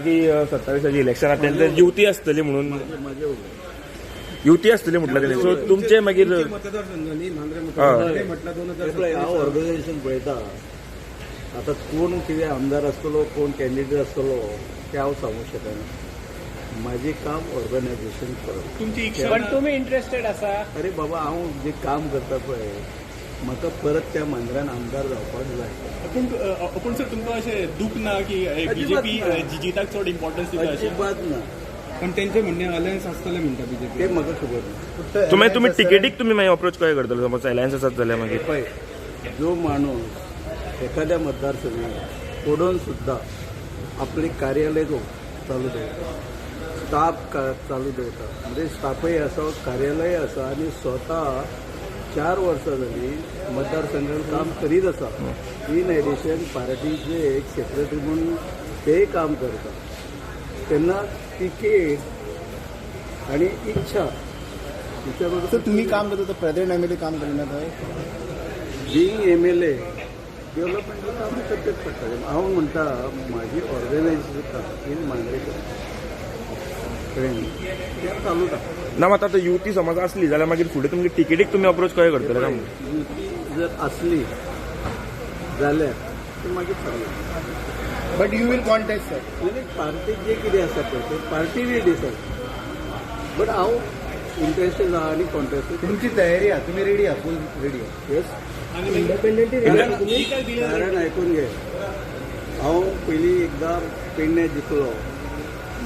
की 27 इलेक्शन आहा तेन्ना युती आसतली म्हणून म्हजे उलोवप युती आसतली म्हटलं तेणी, सो तुमचे मागीर मतदारसंघ न्ही मांद्रे मतदारसंघ म्हटलं 2027 हांव ऑर्गनायझेशन पळयता. आतां कोण कितें आमदार आसतलो, कोण कॅन्डिडेट आसतलो तें हांव सांगूंक शकना. म्हाजें काम ऑर्गनायझेशन करप. तुमची इच्छा पण तुम्ही इंटरेस्टेड आसा? अरे बाबा, हांव जें काम करता पळय, म्हाका परत त्या मांद्र्यान आमदार जावपाक जाय. पूण सर तुमकां अशें दूख ना की अजिबात बीजेपी ना. जिताक चड इम्पॉर्टन्स दिता अशें? अजिबात ना. पण तेंचे म्हणणे अलायन्स आसतलें म्हणटा बीजेपी. तें म्हाका खबर ना. तुमी तुमी तिकेटीक तुमी मागीर अप्रोच कशें करतले? समज अलायन्स आसात जाल्यार मागीर पळय, जो माणूस एखाद्या मतदारसंघात पडून सुद्दां आपले कार्यालय चालू दवरता, स्टाफ चालू दवरता, म्हणजे स्टाफय आसा, कार्यालय आसा आनी स्वता 4 वर्सां जाली मतदारसंघात काम करीत आसा. इन एडिशन पार्टीचे एक सेक्रेटरी म्हणून तेय काम करता. तेन्ना तिकेट आनी इच्छा हिच्या बरोबर सर तुम्ही काम करता तर प्रेझेंट एम एल ए काम करिना थंय? बीइंग एम एल ए डेव्हलपमेंटाचें काम करचेंच पडटा. हांव म्हणटा म्हाजी ऑर्गनायझेशन काम इन मांद्रेकर कळ्ळें न्ही, तें चालूच आसा. ना मात आतां युती समज आसली जाल्यार मागीर फुडें तुमगे तिकेटीक तुमी अप्रोच कशें करतले काय म्हणून? युती जर आसली जाल्यार ते मागीर सांगू. But you will contest sir? आनी पार्टी जे कितें आसा पळय ते पार्टी वील डिसायड. बट हांव इंट्रस्टेड आहा आनी कॉन्टेस्ट. तुमची तयारी आहा, तुम्ही रेडी आहा, फुल रेडी आहा? येस. कारण आयकून घे, हांव पयलीं एकदां पेडणे जिखलो,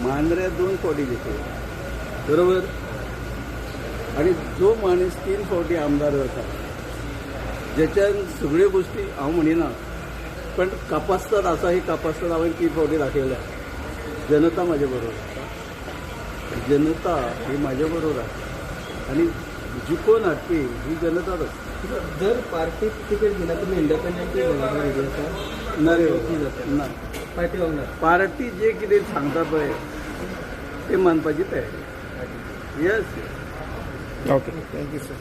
मांद्र्या 2 फावटी जिखलो, बरोबर. आनी जो माणूस 3 फावटी आमदार जाता, ज्याच्यान सगळ्यो गोश्टी हांव म्हणिना, पण कापास्ताद आसा, ही कापास्ताद हांवें 3 फावटी दाखयल्या. जनता म्हाजे बरोबर आसा, जनता ही म्हाजे बरोबर आसा आनी जिखोवन हाडपी ही जनताच आसा. जर पार्टी तिकीट दिना तुम्ही इंडिपेंडेंट रेडी आसा? ना रे, ना. पार्टी वांगडा पार्टी जे कितें सांगता पळय ते मानपाची तयारी. Yes. Okay, thank you sir.